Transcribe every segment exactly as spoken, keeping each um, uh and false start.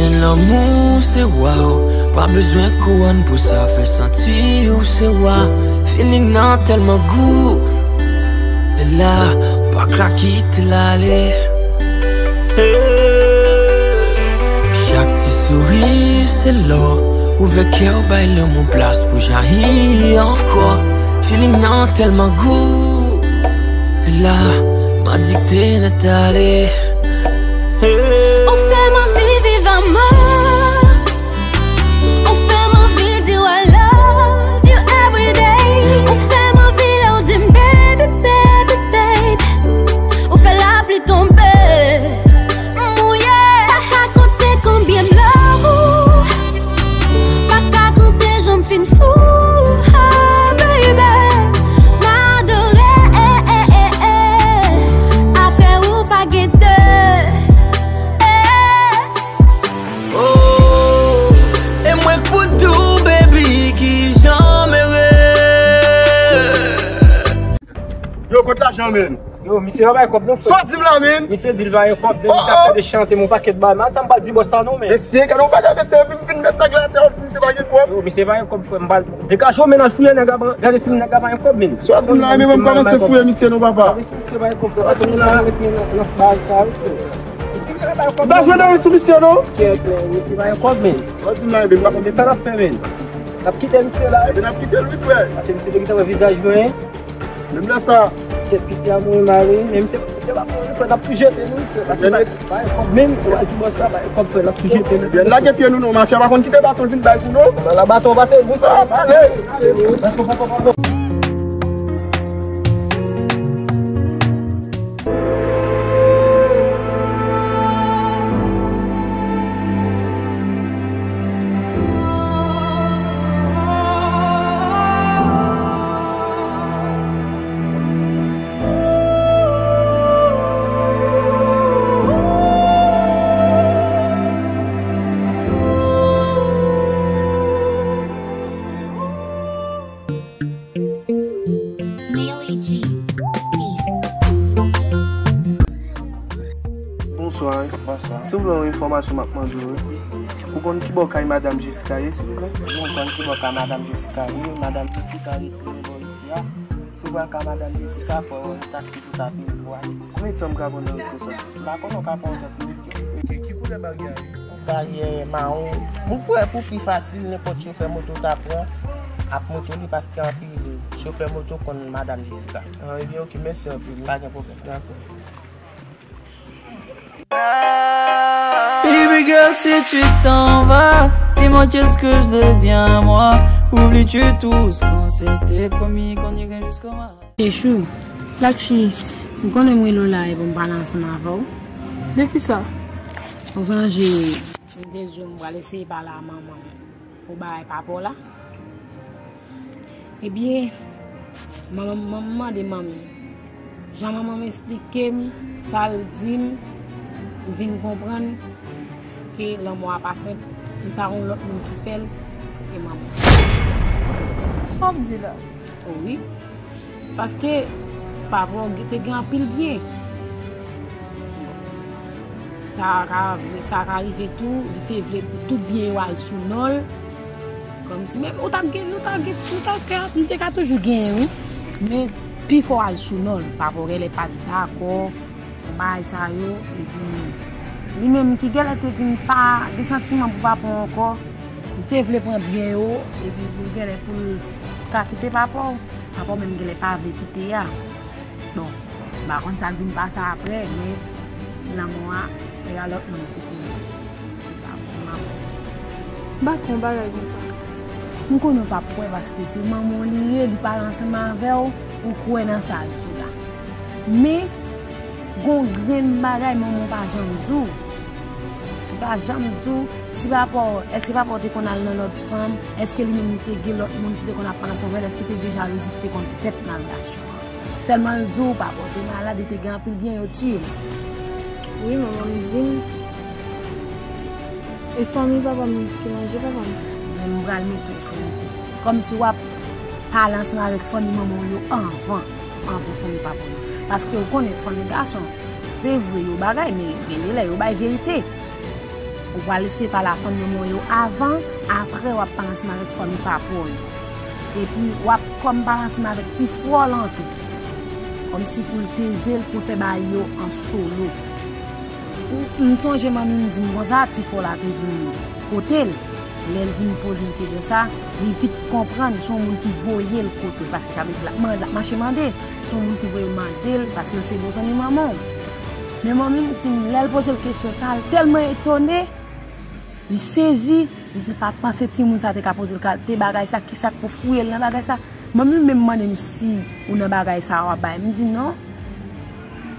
Jèn lanmou se wa w, pa bezwen kouwòn pou sa fè santi w se wa. Feeling nan tèlman gou, e la, pa ka kite l ale. Hey. Chak ti souri se lò, ouvè kè w bay lanmou plas pou jayi ankò. Feeling nan tèlman gou, e la, m adikte nèt ale. Hey. Ou fè m anvi viv amò. Ou fè m anvi di w I love you every day. Ou fè m anvi lè w di m baby, baby, baby. Ou fè lapli tonbe, m mouye. Pa ka konte konbyen m love ou. Pa ka konte jan m fin fou, oh baby. M adore, eh, eh, eh, eh. Apre ou pa gen de, eh. Oh, e mwen k pou di w, baby, kijan m ere. Yo, kot lajan, menn? Yo, misye pa bay kòb non, frè. Sa w di m la, menn? Misye di l pa gen kòb, de misye ap fè de chante m yon pakèt bagay. Sa m pral di bòs la non, menn. Mesye, gade yon bagay, mesye, vin, vin met nèg la atè, w di misye pa gen kòb. Yo, misye pa gen kòb, frè, m pral degaje w, menn, al fouye nèg la, gade si nèg la pa gen kòb, menn. Sa w di m la, menn, mwen m kòmanse fouye misye non, papa. Gade si misye pa gen kòb, frè, pa tou nan met nan baz sa, wi, frè. Misye pa gen kòb. M pa jwenn anyen sou misye non. Kèt, men, misye pa gen kòb, menn. Sa w di m la, menn, m pa konn. Men sa n ap fè, menn? N ap kite misye la, wi. Ebyen, n ap kite l, wi, frè. Paske misye te gentan wè vizaj mwen. Menm lè sa. Kèt, piti a mouri mal, wi. Men misye, misye pa konn, frè, n ap tou jete nou, frè. Paske pa, pa gen kòb menm, ou al di bòs la, pa gen kòb, frè, n ap tou jete nou. Ebyen, lage pye nou non, mafya pa konn kite baton l vin bay kou non. Ala baton pase, nou sa. Ale. Bonswa, wi. Bonswa. Silvouplè, yon enfòmasyon m ap mande w, wi. Ou konn kibò kay Madanm Jessica ye, silvouplè? Mwen konn kibò kay Madanm Jessica ye. Madanm Jessica rete bò isi a. Si w pral kay Madanm Jessica, fò w wè yon taksi pou tape l pou ale. Konbyen tan m ka pran nan wout konsa? M pa konnen, w ka pran yon tan pou wout. Ki, ki koulè baryè a ye? Baryè mawon. Mwen kwè pou pi fasil, nenpòt chofè moto ta pran ak moto li, paske anpil chofè moto konn Madanm Jessica. Ah, ebyen, oke, mèsi anpil. Pa gen pwoblèm. Dakò. Baby girl, si tu t'en vas, dis-moi qu'est-ce que je deviens moi. Oublies-tu tout ce qu'on s'était promis, qu'on irait jusqu'au mariage? Chechou, Lakchi, m konnen m rele w la e pou m pale ansanm avè w. De kisa? Ou sonje, m te di w m pral eseye pale a manman m pou bagay papa w la. Ebyen, manman m, manman m mande manmi m. Jan manman m esplike m, sa l di m, m vin konprann ke lanmò a pa senp, li pa gon lòt moun ki fè l ke manman m. Sa w ap di la? O wi. Paske papa w te gen anpil byen. Sa ka, sa ka rive tou, li te vle pou tout byen yo al sou non l. Kòmsi, men ou t ap gen, nou t ap gen, nou t ap ka, nou te ka toujou genyen, wi. Men pifò al sou non l. Papa w genlè pa t dakò, bagay sa yo, epi li menm ki genlè te vin pa gen santiman pou papa w ankò, li te vle pran byen yo, epi pou l genlè pou l ka kite papa w, papa w menm genlè pa vle kite a. Bon, m pa konn sa k vin pase apre, men lanmò a, e pa lòt moun ki koze. M pa konn, m pa konn. M pa konn yon bagay konsa. M konnen w p ap kwè paske se manman w li ye, li pale ansanm avè w, ou kwè nan sa l di w la. Men, gon grenn bagay manman w pa janm di w. Li pa janm di w si papa w, èske papa w te konn al nan lòt fanm, èske li menm li te gen lòt moun ki te konn ap pale ansanm avè l, èske te gen jalouzi ki te konn fèt nan relasyon an. Sèlman l di w papa w te malad, li te gen anpil byen, yo tiye l. Wi, manman m di m. E fanmi papa m ki manje papa m. Men m pral mete w sou yon kou. Kòmsi w ap pale ansanm avèk fanmi manman w yo anvan, anvan fanmi papa w yo. Paske w konnen fanmi gason, se vre yo bagay, men gen de lè yo bay verite. Ou pral eseye pale a fanmi manman w yo avan, apre w ap pale ansanm avèk fanmi papa w yo. Epi w ap kòm pale ansanm avèk ti frè w lan tou. Kòmsi pou l teze l pou l fè bagay yo an solo. Ou, m sonje manmi m di m konsa, ti frè w la te vin kote l. Lè l vin poze l kesyon sa, li vit konprann se yon moun ki voye l kote l, paske sa vle di l ap mande, l ap mache mande. Se yon moun ki voye l mande l, paske l se bon zanmi manman w. Men manmi m di m, lè l poze l kesyon sa, l tèlman etone, li sezi, li di l pa t panse timoun sa te ka poze l kalite bagay sa, kisa k pou fouye l nan bagay sa. Manmi m menm mande m si ou nan bagay sa w ap bay. M di non,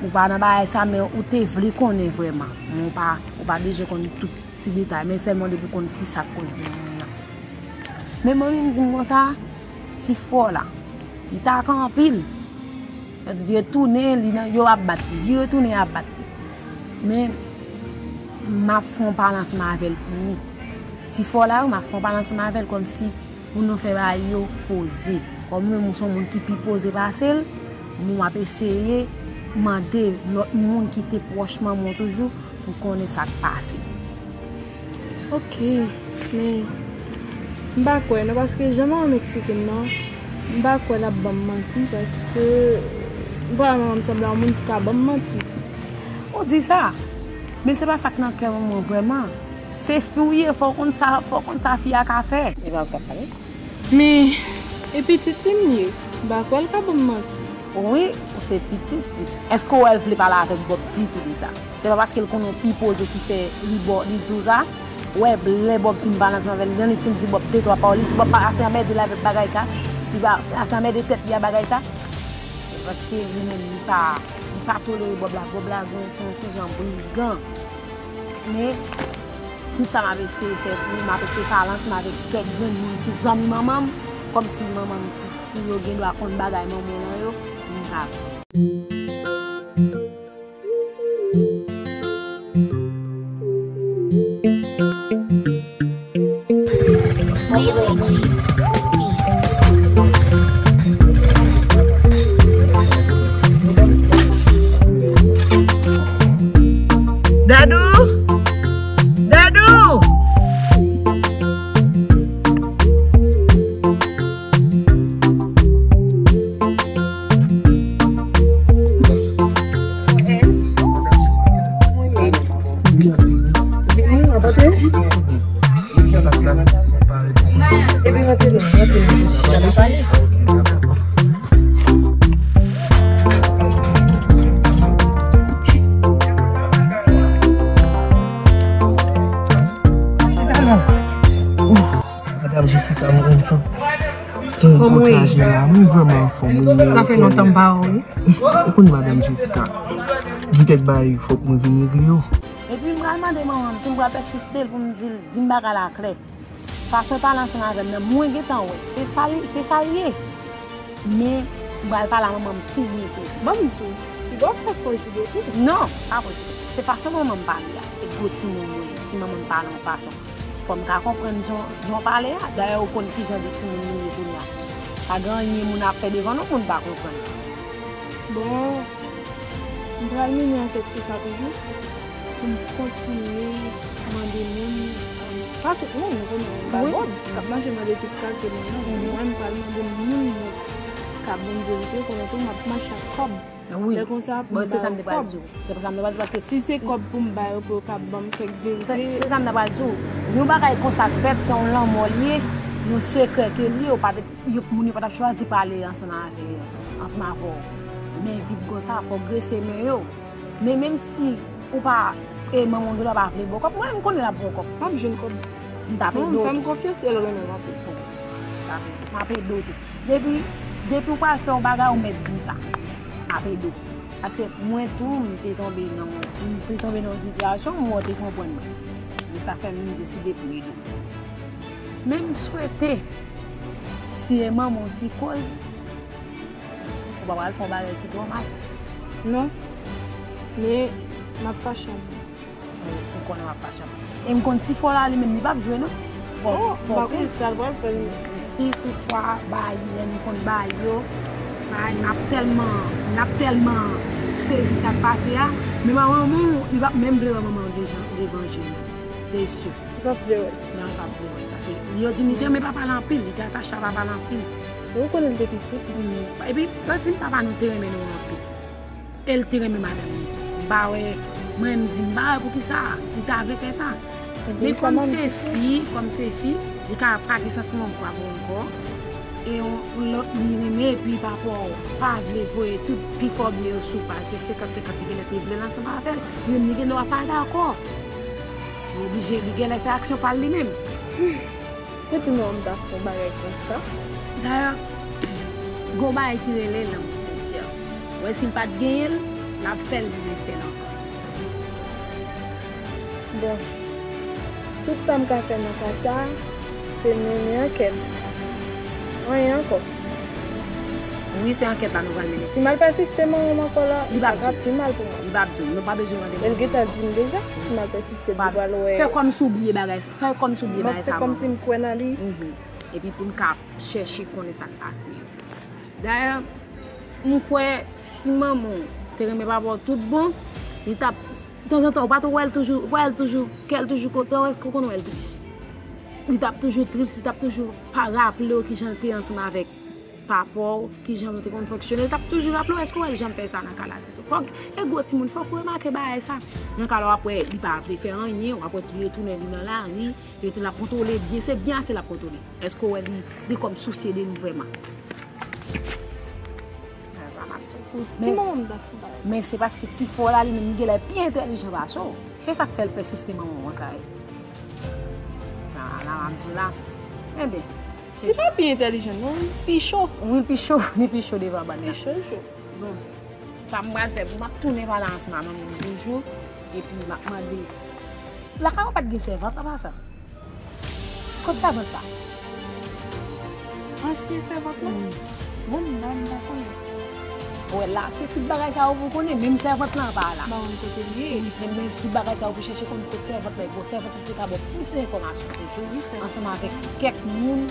ou pa nan bagay sa, men ou te vle konnen vrèman. Men ou pa, ou pa bezwen konn tout ti detay, men sèlman depi w konn kisa k koz li menm nan. Men manmi m di m konsa, ti frè w la, li takan anpil. Yo di vire tounen, li nan, yo ap bat li. Vire tounen, y ap bat li. Men, m ap fè yon pale ansanm avè l pou ou. Ti frè w la, wi, m ap fè yon pale ansanm avè l kòmsi pou nou fè bagay yo poze. Kòm mwen, m se yon moun ki pi poze pase l, m ap eseye mande lòt moun ki te pwòch manman w toujou pou konnen sa k pase. Ok, men m pa kwè non, paske jan manman m eksplike m nan, m pa kwè l ap ban m manti, paske m pa wè manman m sanble a yon moun ki ka ban m manti. Ou di sa, men se pa sa k nan kè manman w vrèman. Se fi w ye, fò w konn sa, fò w konn sa fi a ka fè. E pa ou k ap pale? Men, e pitit li m ye, m pa kwè l ka ban m manti. Wi, ou se pitit li. Èske w wè l vle pale avèk Bòb ditou de sa? Se pa paske l konnen w pi poze ki fè li ba w, li di w sa? Ou wè, lè Bòb fin pale ansanm avè l, lè li fin di Bòb de twa pawòl, li di Bòb pa ase anmède l avèk bagay sa, li pa ase anmède tèt li a bagay sa. Se paske li menm, li pa, li pa tolere Bòb la. Bòb la gen, se yon ti jan brigan. Men, tout sa m ap eseye fè pou ou, m ap eseye pale ansanm avèk kèk grenn moun ki zanmi manman m, kòmsi manman m, pou yo gen dwa konn bagay manman w lan yo, m ka. Dadou! Dadou! Epi rantre non, rantre non, chita nou pale. Chita non. Ouf, Madam Jessica, mwen anfòm. Kòman w ye? Mwen vrèman anfòm, wi. Sa fè lontan m pa wè w, wi. Ou konn Madam Jessica, gen kèk bagay fòk mwen vin regle yo. Epi m pral mande manman m tou, m pral pèsiste l pou m di l, di m bagay la klè. Fason l pale ansanm avè m nan, mwen gentan wè. Se sa li, se sa l ye. Men, m pral pale a manman m pi byen tou. Ban m di w, piga w fè fò isi de tou. Non, pa posib. Se fason manman m pale a. E gwo timoun mwen ye. Si manman m pale yon fason, fò m ka konprann jan, jan w pale a. Dayè, ou konn ki jan de timoun nou ye kounye a. Pa gen anyen moun ap fè devan nou pou n pa konprann. Bon, m pral mennen ankèt sou sa toujou, pou m kontinye mande moun, pa tout moun, nou konnen, m pa Bòb, k ap mache mande tout kalite moun, non. Mwen, m pral mande moun yo k ap ban m verite, konnen tou, m ap mache ak kòb. Wi. Lè konsa, pou m ba yo kòb. Se sa m te pral di w. Se sa m te pral di w, paske si se kòb pou m ba yo, pou yo ka ban m kèk verite. Se, se sa m te pral di w. Yon bagay konsa k fèt, se yon lanmò l ye, yon sekrè ke l ye, ou pa te, yo, moun yo pa t ap chwazi pale ansanm avè, ansanm avè w. Men vit konsa, fò w grese men yo. Men menm si ou pa, e manman w gendwa pa vle ba w kòb, mwen menm m konnen l ap ba w kòb. M ap jwenn kòb. M t ap ede w. Fè m konfyans, e l renmen m anpil. M ap ede w tou. Depi, depi w pral fè yon bagay, ou mèt di m sa. M ap ede w. Paske mwen tou, m te tonbe nan, m te tonbe nan yon sitiyasyon, mwen te konprann mwen. Men sa fè m deside pou m ede w. Men m swete, si e manman w ki koz, ou pa pral fè yon bagay ki twò mal. Non. Men, m ap fache anpil. Ou, ou konnen w ap fache anpil. E m konn ti frè w la, li menm, li p ap jwe, non. Fò, oh, fò m pa konn sa l pral fè, li. Si toutfwa, bagay, lè nou konn bagay yo, bagay, n ap tèlman, n ap tèlman sezi sa k pase a, men manman w, li p ap menm vle wè manman w devan, devan je l. Se si. Li p ap vle wè l. Non, li p ap vle wè l. Paske yo di m li te renmen papa l anpil, li te atache a papa l anpil. Ou konnen l te pitit. Mm. Epi, yo di m papa nou te renmen nou anpil. E l te renmen madanm li. M pa wè, mwen m di m pa wè poukisa li ta vle fè sa. Men kòm se fi, kòm se fi, li ka pa gen santiman pou papa ankò. E yon, yon lòt moun li renmen, epi papa w pa vle voye tout pifò byen yo sou pa l, se senkant senkant li genlè te vle l ansanm avè l. Li menm li gen dwa pa dakò. Li oblije, li genlè se aksyon pa l li menm. Ou di mwen m ta fè yon bagay konsa? Dayè, gon bagay ki rele lanmou sensè. Ou wè si l pa t genyen l, l ap fè l, li vle fè l ankò. Bon, tout sa m ka fè nan ka sa a, se mennen ankèt. Anyen ankò. Wi, se ankèt la nou pral mennen. Si m al pèsiste manman m ankò la, sa ka pi mal pou mwen. Li p ap di w. Nou pa bezwen mande manman. E l gentan di m deja, si m al pèsiste, li pral wè. Fè kòm si w bliye bagay sa. Fè kòm si w bliye bagay sa. M ap fè kòm si m kwè nan li. Mhm. Epi pou n ka chèche konnen sa k pase yo. Dayè, m kwè si manman w te renmen papa w tout bon, li t ap, tanzantan, ou pa t wè l toujou, ou pa wè l toujou, kè l toujou kontan, èske w konn wè l tris? Li t ap toujou tris, li t ap toujou pa raple w kijan l te ansanm avèk papa w, kijan nou te konn fonksyone, li t ap toujou raple w, èske w wè l janm fè sa nan ka la ditou? Fòk, e gwo timoun, fòk ou remake bagay sa. Nan ka la w ap wè li pa vle fè anyen, w ap wè li retounen li nan lari, li retounen l ap kontwole byen, se byen ase l ap kontwole. Èske w wè li, li kòm sousye de nou vrèman? Ti manman m ta fou bagay. Men se paske ti frè w la li menm li genlè pi entèlijan pase w. Se sa k fè l pèsiste manman w sa ye. A, la m ap di w la. Enben, li pa pi entèlijan non, li pi cho. Wi, li pi cho, li pi cho devan bann nan. Pi cho, cho. Bon, sa m pral fè, m ap tounen pale ansanm ak manman m toujou, epi m ap mande. Lakay ou pa t gen sèvant apa sa? Kot sèvant sa? Ansyen sèvant lan? Wi. Bon, m pa, m pa konnen. Wè la, se tout bagay sa yo pou konnen, menm sèvant lan pa la. M pa konn kote l ye. Wi, se menm tout bagay sa yo pou chèche konn kot sèvant lan ye. Bon, sèvant lan te ka ba w plis enfòmasyon toujou, ansanm avèk kèk moun.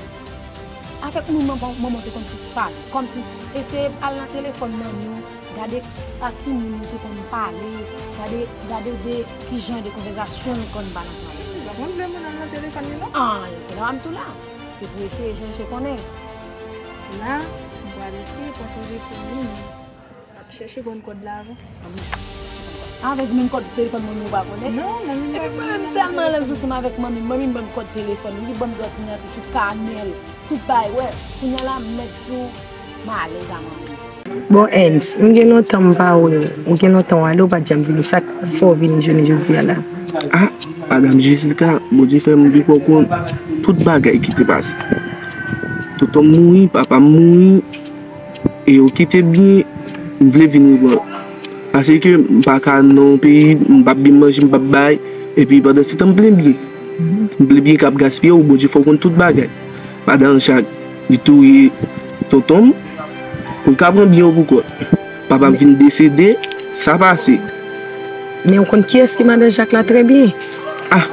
Avèk moun manman, manman te konn plis pale. Kòmsi eseye al nan telefòn manmi w, gade ak ki moun li te konn pale, gade, gade de ki jan de konvèsasyon li konn balanse avè l. Ou pa konn vle moun al nan telefòn li non? An, se la m tou la. Se pou eseye chèche konnen. La, m pral eseye pran telefòn li. Chèche konn kòd la avan. An vle di menm kòd telefòn manmi w pa konnen? Non, manmi m pa konnen. Epi mwen menm tèlman alèz ansanm avèk manmi m, manmi m ban m kòd telefòn li, li ban m dòdinatè sou kanèl, tout bagay, wè. Kounye a la, m mèt di w, m alèz a manmi m. Bon, Ernst, m gen lontan m pa wè w, m gen lontan w ale, w pa t janm vini, sa k fè w vini jounen jodi a la? Ah, Madanm Jessica, Bondye fè m byen poko tout bagay ki te pase. Tonton m mouri, papa m mouri, e yo kite byen, m vle vin reprann. Paske m pa ka nan yon peyi, m p ap byen manje, m p ap bay, epi pandan se tan m plen byen. M plen byen k ap gaspiye, ou Bondye fè w konn tout bagay. Madan Jak, li touye tonton m, pou l ka pran byen yo pou kò l. Papa m vin desede, sa pase. Men ou konn kiyès ki Madan Jak la trè byen? Ah,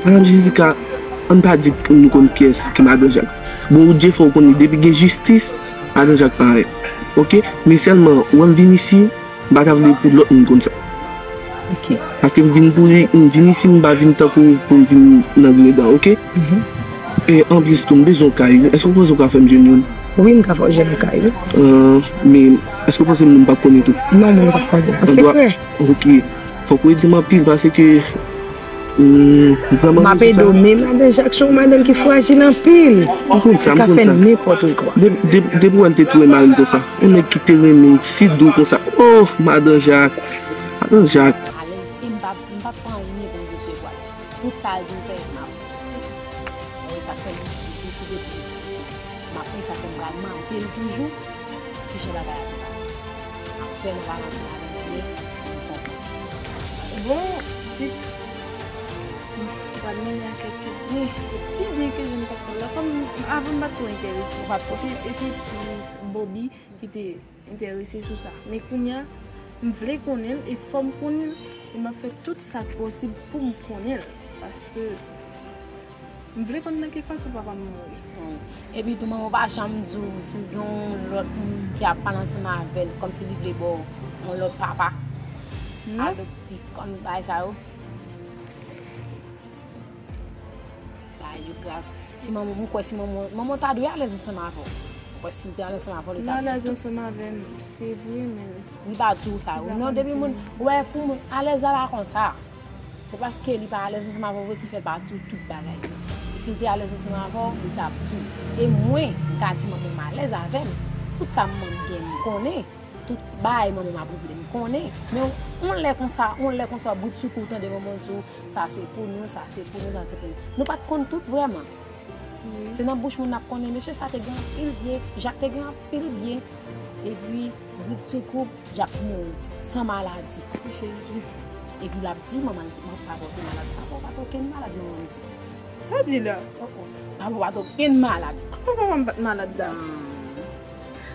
Madanm Jessica, ann pa di nou konn kiyès ki Madan Jak. Bon, ou Dye fè w konn li, depi gen jistis, Madan Jak parèt. Oke? Men sèlman, ou wè m vin isi, m pa ta vle pou lòt moun konn sa. Oke. Paske m vin pou li, m vin isi, m pa vin tankou pou m vin nan gredan, oke? Mhm. E anplis tou, m bezwen yon kay wi. Èske w panse w ka fè m jwenn youn? Wi, m ka fè w jwenn yon kay wi. Ah, men èske w panse moun p ap konnen tou? Non, moun p ap konnen. An sekrè. Oke. Fòk ou ede m anpil paske, hmm, vrèman, m ap ede w, men Madan Jak se yon madanm ki frajil anpil. M konn sa, m konn sa. Li ka fè nenpòt kwa. De-, de-, depi w wè l te touye mari l konsa, yon nèg ki te renmen l si dou konsa. Oh, Madan Jak, Madan Jak. Alèz, e m p ap, m p ap pran anyen pou m resevwa l. Tout sa l di m fè, m ap fè. E sa k fè m deside plis. M ap fè sa fè m pral mande l toujou kijan bagay la te pase. M ap fè nou pale ansanm avè m byen pou m konprann. Bon, pitit, m pral mennen ankèt yo byen, pi byen ke jan m t ap fè l la. Kòm avan m pa t twò enterese. Ou pa t twò. Epi, epi, Bobby ki te enterese sou sa. Men kounye a, m vle konnen l e fò m konnen l e m ap fè tout sa k posib pou m konnen l. Paske m vle konn nan ki fason papa m mouri. Hmm. Epi tou, manman w pa janm di w si l gen yon lòt moun ki ap pale ansanm avè l, kòmsi li vle ba w yon lòt papa adoptif, kòm bagay sa yo? Yo grav. Si manman, mwen kwè si manman, manman ta dwe alèz ansanm avè w. Mwen kwè si l te alèz ansanm avè w, li t ap di l alèz ansanm avè m, se vre, men li pa di w sa. Non, depi moun, wè, pou moun, alèz la pa konsa. Se paske li pa alèz ansanm avè w vre ki fè l pa di w tout bagay yo. Si l te alèz ansanm avè w, li t ap di w. E mwen, m ka di manman m alèz avè m. Tout sa manman m gen, m konnen. Tout bagay manman m ap regle, m konnen. Men yon lè konsa, yon lè konsa, boudsoukou, w tande manman w di w, sa se pou nou, sa se pou nou, sa se pou nou. Nou pa t konn tout vrèman. Se nan bouch moun n ap konnen, mesye sa te gen anpil byen, Jak te gen anpil byen. Epi, boudsoukou, Jak mouri, san maladi. Jezi. Epi l ap di, manman l, papa w te malad, papa w pa t okenn malad, manman m di. Sa w di la? Oh, oh. Papa w pa t okenn malad. Kòman papa m pa t malad la?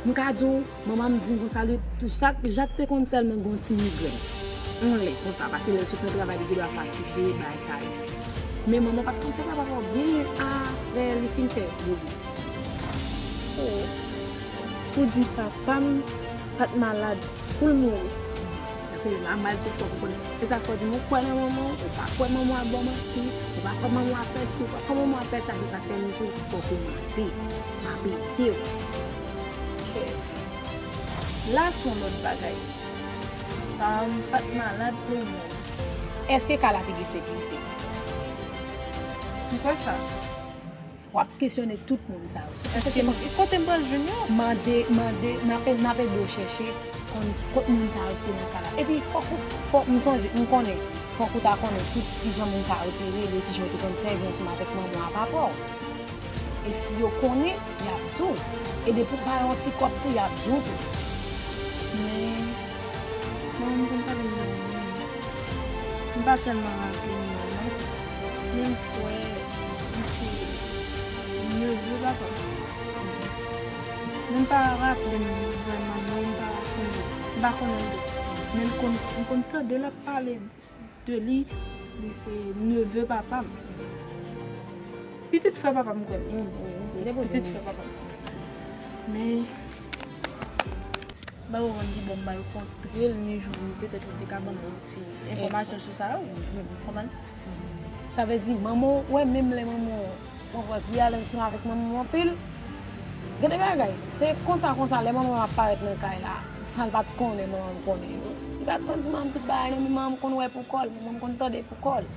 M ka di w, manman m di m konsa, li, Jak, Jak te konn sèlman gen yon ti migrèn. Yon lè konsa, paske lè l sot nan travay, li gendwa fatige, bagay sa yo. Men manman pa t konn sa papa w gen a, lè li fin fè bebe. Oh. Ou di papa m pa t malad pou l mouri. Se la mal tout fòk ou konnen. Se sa k fè w di m ou kwè nan manman w, ou pa kwè manman w ap ba w manti, ou pa kwè manman w ap fè si, ou pa kwè manman w ap fè sa, se sa k fè m di w fòk ou mande. M ap ede w. Kèt. La se yon lòt bagay. Papa m pa t malad pou l mouri. Èske kay la te gen sekirite? M kwè sa. W ap kesyone tout moun sa yo. Èske m, kote m pral jwenn yo? Mande, mande, n ap, n ap ede w chèche konn kot moun sa yo te nan kay la. Epi, fòk ou, fòk, m sonje, m konnen, fòk ou ta konnen tout kijan moun sa yo te rele, kijan yo te konn sèvi ansanm avèk manman w a papa w. E si yo konnen, y ap di w. E depi w pa yon ti kòb tou, y ap di w tou. Men, manman m konn pale m nan menm. M pa tèlman raple m non, non. Men m kwè li se neve papa m. Men m pa raple m vrèman non, m pa konnen, m pa konnen l. Men m konn, m konn tande l ap pale de li, li se neve papa m. Pitit frè papa m kwè m ye. Pitit frè papa m. Men, m pa konprann ki bò m pral kontre l, ni jou, petèt li te ka ban m yon ti enfòmasyon sou sa, ou konprann? Sa vle di, manman w, wè, menm lè manman w, mwen kwè li alèz ansanm avèk manman m anpil. Gen de bagay, se konsa, konsa, lè manman m ap parèt nan kay la, san l pa t konnen manman m konnen yo. Li pa t konn di manman m tout bagay, non, men manman m konn wè pou kò l, manman m konn tande pou kò l.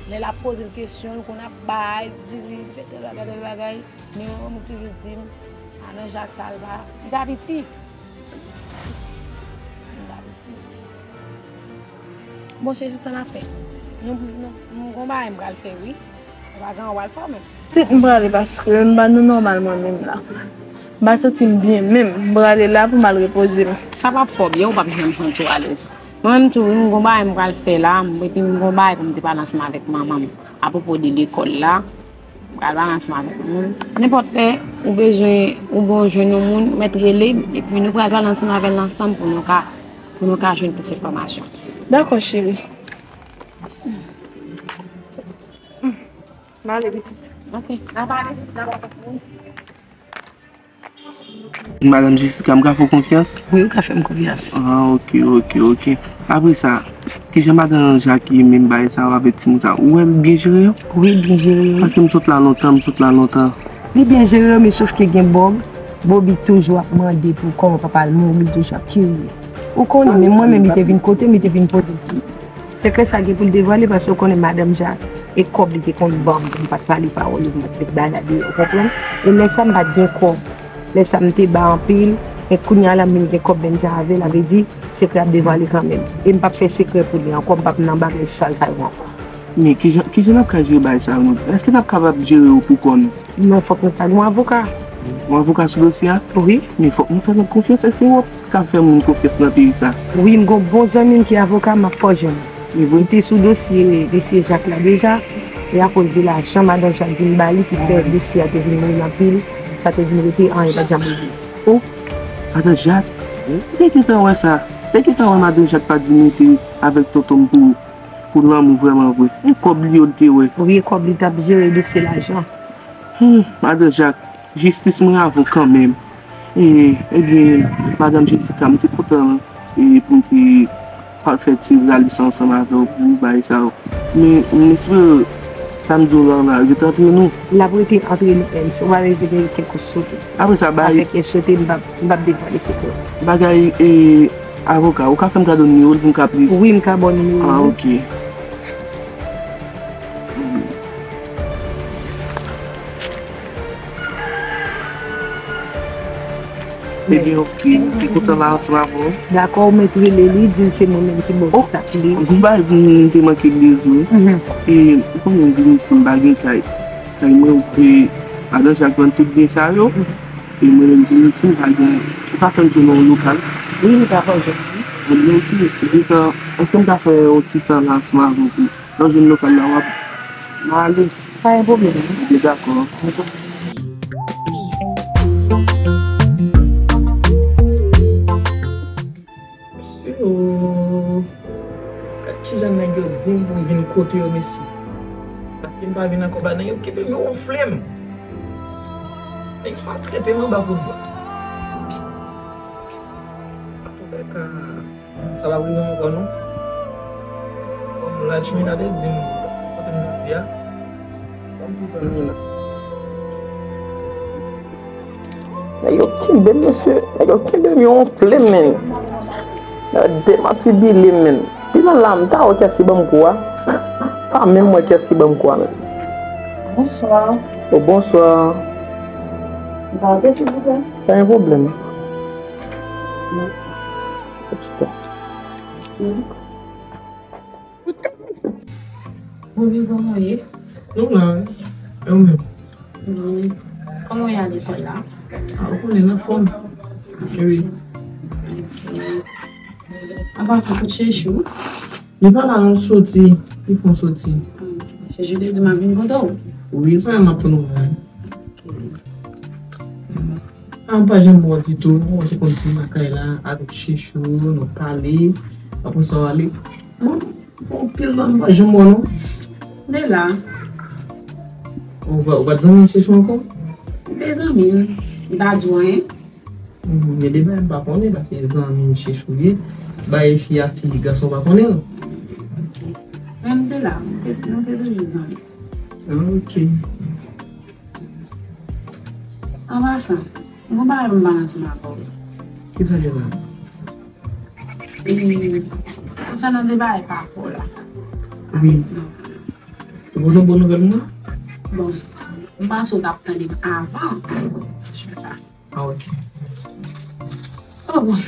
Lè l ap poze l kesyon, l konn ap bay, di li, fè tèl bagay, tèl bagay. Men manman m toujou di m, Adan Jak sa l pa, li pa piti. Li pa piti. Bon, cheri, sa n ap fè? Nou, nou, m gon bagay m pral fè, wi. Ou pa gen anyen w al fè, ou menm? Pitit, m prale paske m pa nan nòmal mwen menm la. M pa santi m byen menm. M prale la pou m al repoze m. Sa p ap fè w byen, ou p ap janm santi w alèz. Mwen menm tou, wi, m gon bagay m pral fè la, m, epi m gon bagay pou m te pale ansanm avèk manman m apwopo de lekòl la. M pral pale ansanm avèk moun. Nenpòt lè ou bezwen, ou gen jwenn yon moun, mèt rele m, epi nou pral pale ansanm avè l ansanm pou nou ka, pou nou ka jwenn plis enfòmasyon. Dakò, cheri. M ale, pitit. Ok, n a pale. Dakò. Madanm Jessica, m ka fè w konfyans? Wi, ou ka fè m konfyans. Ah, ok, ok, ok. Apre sa, kijan madan Jak ye menm bagay sa yo avèk timoun sa yo? Ou wè l byen jere yo? Wi, l byen jere yo, wi. Paske m sot la lontan, m sot la lontan. Li byen jere yo, men sof ke gen Bob. Bob li toujou ap mande pou kòman papa l mouri, li toujou ap kirye. Ou konnen, men mwen menm, li te vin kote m, li te vin poze m. Sekrè sa gen pou l devwale, paske ou konnen madanm Jak, e kòb li te konn ban m pou m pa t pale pawòl yo, pou m pa t met bagay la deyò, ou konprann? E lè sa m pa t gen kòb. Lè sa m te ba anpil, men kounye a la m vin gen kòb menm jan avè l, sa vle di sekrè ap devwale kanmenm. E m p ap fè sekrè pou li ankò, m p ap nan bagay sal sa yo ankò. Men kijan, kijan n ap ka jere bagay sa yo menm? Èske n ap kapab jere yo pou kò nou? Non, fòk nou ta gen yon avoka. Yon avoka sou dosye a? Wi. Men fòk nou fè zòt konfyans. Èske w ap ka fè moun konfyans nan peyi sa? Wi, m gen yon bon zanmi m ki avoka, m ap fè w jwenn li. Li te sou dosye mesye Jak la deja, e akoz de lajan madan Jak vin ba li ki fè dosye a te vin long anpil, sa te vin rete, anyen pa t janm regle. O, madan Jak? Ou te gentan wè sa? Ou te gentan wè madan Jak pa t vin rete avèk tonton m pou, pou lanmou vrèman vre? E kòb li yo l te wè? Wi, e kòb li t ap jere dosye lajan. Hum, madan Jak, jistis mwen avè w kanmenm. E, ebyen, madanm Jessica, m te kontan, e, pou m te pa fè ti ralis ansanm avè w pou bagay sa yo. Men, m espere Sa m di w la, la, yo te antre nou. L ap rete antre nou, Ernst. Ou pa bezwen gen kèk ou sote. Apre sa, bay. Avèk e sote, m p ap, m p ap devwale sekrè. Bagay, e, avoka, ou ka fè m kado nimewo l pou m ka plis. Wi, m ka ba w nimewo. Ah, ok. Ebyen, ok, m te kontan la ansanm avè w. Dakò, ou mèt rele li, di l se mwen menm ki ba w kontak li. M pa, m te manke bliye di w. Mhm. E, ou konnen m vin isit, m pa gen kay. Kay mwen, ou pe, madan Jak vann tout byen sa yo. Mhm. E mwen menm vin isit, m pa gen, ou ka fè m jwenn yon lokal. Wi, m ka fè w jwenn, wi. Ebyen, ok, ebyen, èske m ka fè yon ti tan la ansanm avè w pou lè w jwenn lokal la, w ap, m a ale. Pa gen pwoblèm. Ebyen, dakò. Mesye, oh. Gad kijan nèg yo di m pou m vin kote yo, mesye. Paske m pa vin ankò, ba nèg yo kenbe m, yo wonfle m. Nèg yo maltrete m anba pouvwa. Antouka, sa p ap rive m ankò, non. Kòm Lachmina te di m, kote m jodi a, ban m tou tann li la. Nèg yo kenbe m, mesye. Nèg yo kenbe m, yo wonfle m, men. Nèg yo demantibile m, men. Pi lwen la, m ta wè kiyès ki ban m kou a. Pa menm wè kiyès ki ban m kou a, men. Bonswa. Oh, bonswa. M ka antre, silvouplè? Pa gen pwoblèm. Mèsi. Bonjou, kòman w ye? Nou la, wi. E ou menm? Wi. Kòman w ye a lekòl la? A, ou konnen, n anfòm. Wi. Apa sa, kot Chechou? Li pa la non, l soti. Li fon soti. Ok. Chechou te di m ap vin kote w? Wi, sa m ap tann ou la. Ok. A, m pa janm wè w ditou. Mwen te konn vin lakay la avèk Chechou, nou pale. Apre sa, w ale. Bon, bon, anpil tan, m pa janm wè w, non. De la. Ou pa, ou pa t zanmi Chechou ankò? M te zanmi l. Li pa di w anyen. Mhm, gen de bagay m pa konnen, paske zanmi Chechou ye. Bay fi a fi, gason pa konnen l. Men m te la, m te, nou te toujou zanmi. Ah, ok. An pasan, m gon bagay pou m pale ansanm avè w. Kisa gen la? E, konsènan de bagay pa fò la. Wi. Ou gen bon nouvèl mwen? Bon, m panse w t ap tande m avan. Se sa. Ah, ok. Oh, bon.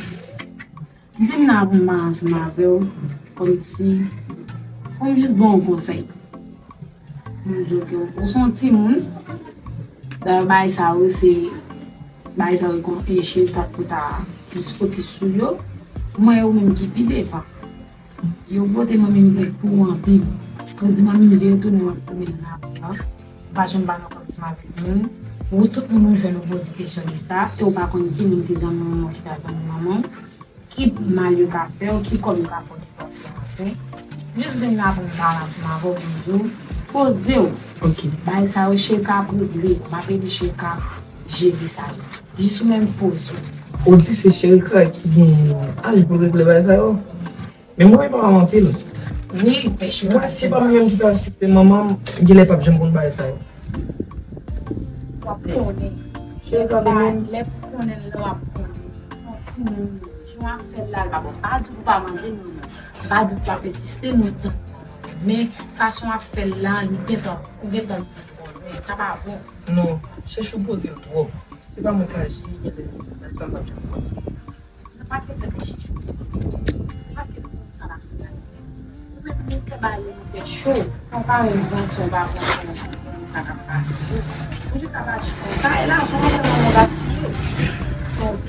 M vin la pou m pale ansanm avè w, kòmsi, pou m jis ba w yon konsèy. M di w ke w se yon timoun. Dayè, bagay sa yo, se bagay sa yo, kon, e, Cheri t ap pou ta plis fokis sou yo. Mwen, yo menm ki pi devan. Yo pote manmi m plent pou ou anpil. Yo di manmi m vle retounen, w ap tounen nan lavi a. Ou pa janm ba nan kòb ansanm avèk moun. Ou tout moun ou jwenn ou poze kesyon de sa, e ou pa konn ki moun ki zanmi manman w, ki pa zanmi manman w. Ki mal yo ka fè w, ki kòb yo ka fè w depanse anfen. Jis vin la pou m pale ansanm avè w, pou m di w, poze w. Ok. Bagay sa yo, Cheri ka ap regle, m ap ede Cheri ka ap jere sa yo. Jis ou menm poze w. Ou di se Cheri ka ki gen aj pou l regle bagay sa yo? Men mwen, papa m anpil. Wi, pèche. Mwen, si pa mwen menm ki te asiste manman m, genlè p ap janm konn bagay sa yo. W ap konnen. Cheri pa konnen. Lè pou konnen l, lè w ap konnen. Se yon timoun, jan w ap fè l la, l pa bon. Pa di w pa mande non, non. Pa di w pa pèsiste, non, di. Men, fason w ap fè l la, li gentan, ou gentan di l twòp. Men, sa pa bon. Non, Chechou poze l twòp. Se pa mwen k aji, genlè, bagay sa m p ap janm konn. Nou pa t bezwen te Chechou. Se paske nou konn sa n ap fè a. Ou menm, nou fè bagay yo, nou tèt cho. San pa menm panse, w pa pran kont sa k ap pase yo. Poukisa pa aji konsa? E lajan w fè manman gaspiye. Donk,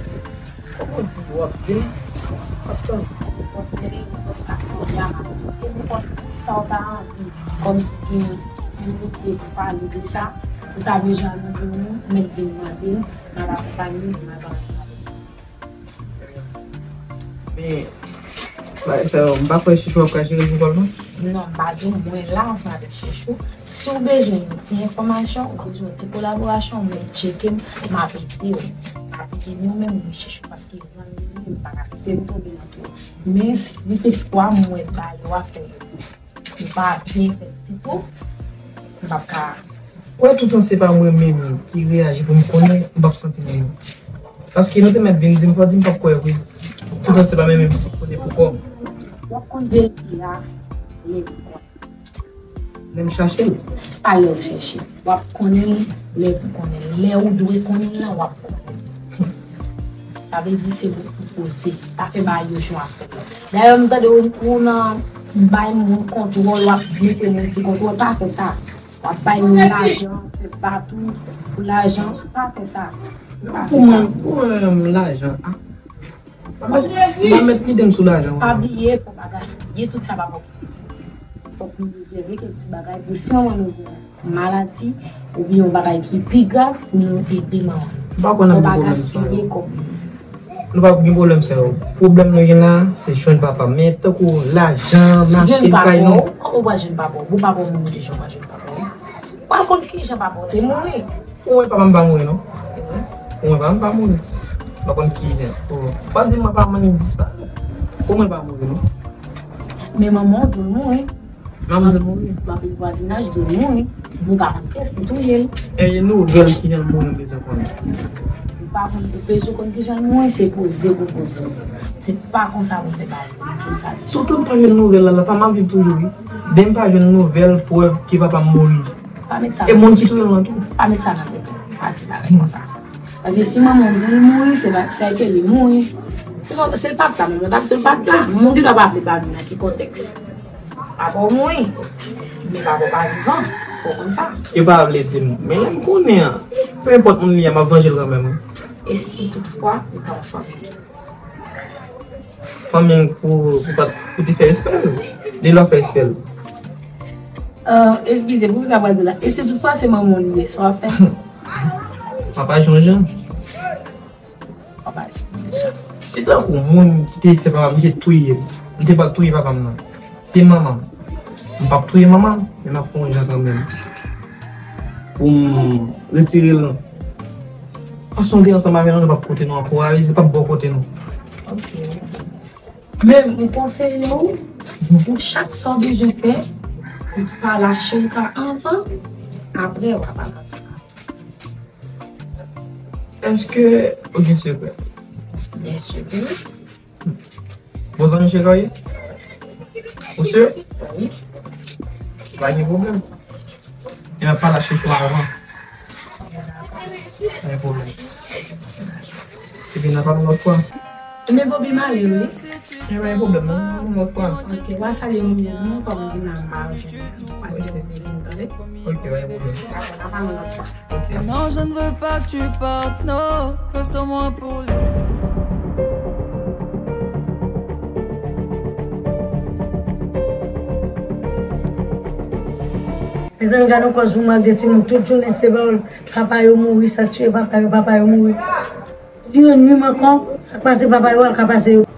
kòman w di, w ap di m, m ap tann. W ap tande nenpòt sa k mande a, m ap di w. E nenpòt sa w ta anvi, kòmsi gen yon ide pou pale de sa, ou ta bezwen anvi, ou mèt vin mande m, m ap akonpaye w, m ap ansanm avèk ou. Men, bagay sa yo, m pa kwè Chechou ap ka jere lekòl, non. Non, m pa di w, mwen la ansanm avèk Chechou. Si w bezwen yon ti enfòmasyon, ou bezwen yon ti kolaborasyon, ou mèt tcheke m, m ap ede w. M ap ede w menm, wi, Chechou, paske zanmi m, m pa ka kite l tonbe nan twòp. Men, si toutfwa m wè bagay yo ap fè, ou pa byen fè l ditou, M p ap ka. Kwè toutan se pa mwen menm ki reyaji pou m konnen, m p ap santi m renmen. Paske nou te mèt vin di m, fò di m p ap kwè vre. Toutan se pa mwen menm ki konnen pou kò m. W ap konn verite a lè w konnen. Lè m chache l. Pa lè w chèche l. W ap konnen l lè w konnen l. Lè ou dwe konnen l lan, w ap konnen l. Sa vle di se ou ki poze. Pa fè bagay yo jan w ap fè yo. Dayè, m tande ou, ou nan bay moun kontwòl, w ap mete moun sou kontwòl. Pa fè sa. W ap bay moun lajan, fè batou pou lajan. Pa fè sa. Pa fè sa. Pou mwen, pou mwen, lajan. Ah. M pa mèt, m pa mèt lide m sou lajan. Pa bliye, fò pa gaspiye tout sa papa w. Fòk nou rezève kèk ti bagay pou si manman nou gen maladi, oubyen yon bagay ki pi grav, pou nou ede manman. M pa konn ap gen pwoblèm sa yo. Pa gaspiye kòb. Nou p ap gen pwoblèm sa yo. Pwoblèm nou gen la, se jwenn papa m. Men tankou lajan, mache, kay nou. Kòman w pral jwenn papa w? Bon, papa w mouri deja, w pral jwenn papa w. W pral konn kijan papa w te mouri. Ou wè papa m pa mouri non. Ou wè papa m pa mouri. M pa konn kijan. Ou pa di m papa m disparèt. Ou wè pa mouri non. Men manman w di l mouri. Manman w di l mouri. M ap vwazinaj di l mouri. Nou pa konn kiyès ki touye l. E nouvèl kijan l mouri m bezwen konnen. Ou pa konn, ou bezwen konn kijan l mouri, se poze pou poze. Se pa konsa pou fè bagay. Tou sa deja. Toutan m pa jwenn nouvèl la, la pa m ap viv toujou wi. Depi m pa jwenn nouvèl, prèv ke papa m mouri. Pa met sa. E moun ki touye l lan tou. Pa met sa nan tèt ou. Pa di bagay konsa. Paske si manman w di l mouri, se pa, se ke li mouri. Si l pa t la, manman w t ap di l pa t la. Moun ki dwa pa vle pale nan ki kontèks. Papa w mouri. Men papa w pa vivan. Fò w konn sa. Yo pa vle di m. Men lè m konnen an. Pe enpòt moun li ye, m ap vanje l kanmenm. E si toutfwa, li pa yon fanmi. Fanmi pou, pou, pa, pou te fè espèl. Li lò fè espèl. Euh, eskize, pou sa pral di la. E si toutfwa se manman w li ye, sa w ap fè? Papa Jean-Jean. Papa Jean-Jean. Si tankou moun ki te fè papa m, li te touye m, li te pral touye papa m nan. Se manman m. M p ap touye manman m, men m ap fè yon jan kanmenm. Pou m retire l nan. Paske m te ansanm avè l, nou p ap kote nou ankò, a, li p ap bò kote nou. Ok. Men, m konseye w, pou chak sa w bezwen fè, ou pa lache l ka anvan, apre w ap avanse. Èske ou gen sekrè? Byen si ke wi. Bon zanmi Cheka w ye? Ou si? Wi. Pa gen pwoblèm. E m ap pale ak Chechou avan. Pa gen pwoblèm. Epi n a pale yon lòt fwa. Men Bobby m ale wi. E pa gen pwoblèm, non, yon lòt fwa. Ok, w a salye moun yo non, kòm m vin la m pa jwenn. Pa gen pwoblèm, tande. Ok, pa gen pwoblèm. Dakò, n a pale yon lòt fwa. Non, je ne veux pas que tu partes, non, reste au moins pour les. Mezanmi, gade yon kòz pou m ak de timoun tout jounen, se pawòl papa yo mouri, sa k tiye papa yo, papa yo mouri. Si yon nwi m ankò, sa k pase papa yo a, l ka pase yo.